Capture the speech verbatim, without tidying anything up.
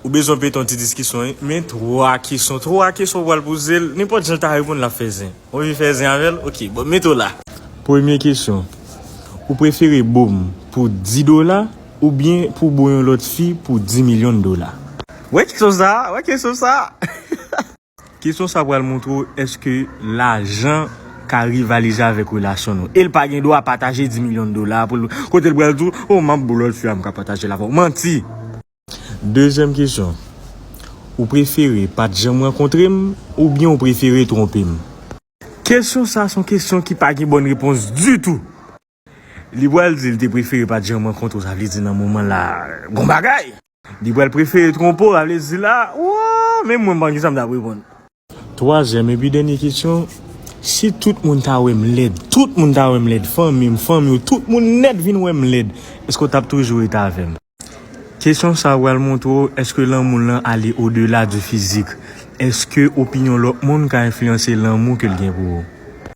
Ou bezwen pete yon ti diskisyon, wi. Men twa kesyon, twa kesyon w pral poze l, nenpòt jan l ta reponn, l ap fè zen. Ou anvi fè zen avè l? Ok, bon, mete w la. Premye kesyon. Ou prefere bo m pou dis dola oubyen pou bo yon lòt fi pou dis milyon dola? Wè kesyon sa, wè kesyon sa. Kesyon sa pral montre w èske lajan ka rivalize avèk relasyon nou. E l pa gen dwa pataje dis milyon dola pou l, kote l pral di w, o, m ap bo lòt fi a, m ka pataje l avè w. Manti! Dezyèm kesyon. Ou prefere pa t janm rankontre m oubyen ou prefere twonpe m? Kesyon sa se yon kesyon ki pa gen bòn repons ditou. Li pral di l te prefere pa t janm rankontre w, sa vle di nan moman la, gon bagay. Li pral prefere twonpe w, sa vle di la, wa, menm mwen m pa konn kisa m t ap reponn. Twazyèm epi dènye kesyon, si tout moun ta wè m lèd, tout moun ta wè m lèd, fanmi m, fanmi w, tout moun nèt vin wè m lèd, èske w t ap toujou rete avè m? Kesyon sa a pral montre w èske lanmou lan ale odela di fizik. Èske opinyon lòt moun ka enfliyanse lanmou ke l gen pou ou?